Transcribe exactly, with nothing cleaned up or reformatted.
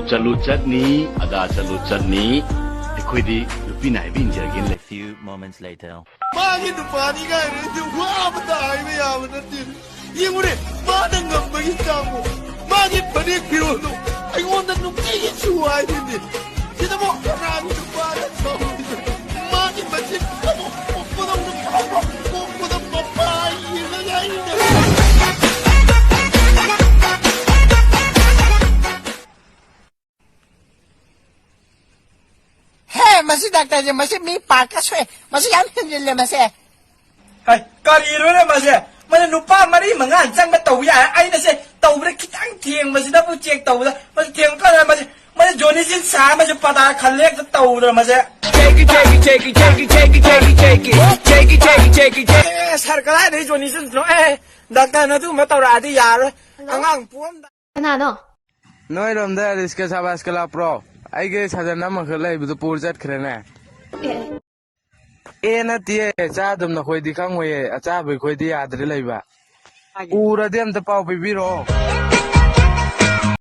ꯆꯠꯂꯨ ꯆꯠꯅꯤ, ꯑꯗꯥ ꯆꯠꯂꯨ ꯆꯠꯅꯤ, ꯑꯩꯈꯣꯏꯗꯤ ꯅꯨꯄꯤ ꯅꯥꯏꯕ ꯏꯟꯖꯒꯦꯅ ꯂꯩ꯫ Few moments later. ꯃꯥꯒꯤ ꯅꯨꯄꯥꯅꯤ ꯀꯥꯏꯅ ꯑꯩꯗꯤ ꯋꯥ ꯑꯃꯇ ꯍꯥꯏꯕ ꯌꯥꯕ ꯅꯠꯇꯦ꯫ ꯌꯦꯡꯉꯨꯅꯦ, ꯃꯥꯅ ꯉꯝꯕꯒꯤ ꯆꯥꯡꯕꯨ꯫ ꯃꯥꯒꯤ ꯐꯅꯦꯛ ꯐꯤꯔꯣꯜꯗꯨ ꯑꯩꯉꯣꯟꯗ ꯅꯨꯡꯇꯤꯒꯤ ꯁꯨ ꯍꯥꯏꯔꯤꯅꯤ꯫ ꯁꯤꯗꯕꯨ ꯀꯅꯥꯒꯤ ꯅꯨꯄꯥꯅ ꯁꯥꯎꯔꯤꯅꯣ? ꯃꯥꯒꯤ ꯃꯆꯤꯟ ꯑꯃꯨꯛ ꯄꯣꯛꯄꯗꯧꯅ ꯄꯣꯛꯄꯗ ꯃꯄꯥ ꯌꯦꯡꯉꯒ ꯑꯩꯅ ꯍꯦ, ꯃꯁꯤ ꯗꯥꯛꯇꯔꯁꯦ, ꯃꯁꯤ ꯃꯤ ꯄꯥꯔꯠꯀ ꯁꯣꯛꯑꯦ꯫ ꯃꯁꯤ ꯌꯥꯝ ꯍꯦꯟꯖꯤꯜꯂꯦ, ꯃꯁꯦ꯫ ꯍꯩ, ꯀꯔꯤꯅꯣꯅꯦ ꯃꯁꯦ? ꯃꯁꯤ ꯅꯨꯄꯥ ꯃꯔꯤ ꯃꯉꯥ ꯆꯪꯕ ꯇꯧ ꯌꯥꯔꯦ꯫ ꯑꯩꯅ ꯁꯦ ꯇꯧꯕꯗ ꯈꯤꯇꯪ ꯊꯦꯡꯕꯁꯤꯗꯕꯨ ꯆꯦꯛ ꯇꯧꯕꯗ, ꯃꯁꯤ ꯊꯦꯡꯉꯀꯥꯟꯗ ꯃꯁꯤ, ꯃꯁꯤ ꯖꯣꯅꯤ ꯁꯤꯟ ꯁꯥ ꯑꯃꯁꯨ ꯄꯇꯥ ꯈꯜꯂꯦ ꯍꯦꯛꯇ ꯇꯧꯗꯅ ꯃꯁꯦ꯫ Shake it, shake it, shake it, shake it, shake it, shake it, shake it, shake it, shake it, shake it. ꯑꯦ, ꯁꯥꯔ, ꯀꯗꯥꯏꯗꯒꯤ ꯖꯣꯅꯤ ꯁꯤꯟꯁꯅꯣ? ꯑꯦ, ꯗꯥꯛꯇꯔꯅ ꯑꯗꯨꯒꯨꯝꯕ ꯇꯧꯔꯛꯑꯗꯤ ꯌꯥꯔꯣꯏ꯫ ꯑꯉꯥꯡ ꯄꯣꯛꯑꯝꯗꯥꯏ꯫ ꯀꯅꯥꯅꯣ? ꯅꯣꯏꯔꯣꯝꯗ ꯔꯤꯁꯀ ꯁꯥꯕꯥꯁꯀ ꯂꯥꯛꯄ꯭ꯔꯣ? ꯑꯩꯒꯤ ꯁꯥꯖꯟ ꯑꯃꯈꯛ ꯂꯩꯕꯗꯨ ꯄꯨꯔ ꯆꯠꯈ꯭ꯔꯦꯅꯦ꯫ ꯑꯦ, ꯑꯦ, ꯅꯠꯇꯦꯌꯦ, ꯆꯥꯗꯕ ꯅꯈꯣꯏꯗꯤ ꯈꯪꯉꯣꯏꯌꯦ, ꯑꯆꯥꯕ ꯑꯩꯈꯣꯏꯗꯤ ꯌꯥꯗ꯭ꯔꯦ ꯂꯩꯕ꯫ ꯎꯔꯗꯤ ꯑꯝꯇ ꯄꯥꯎ ꯄꯤꯕꯤꯔꯛꯑꯣ꯫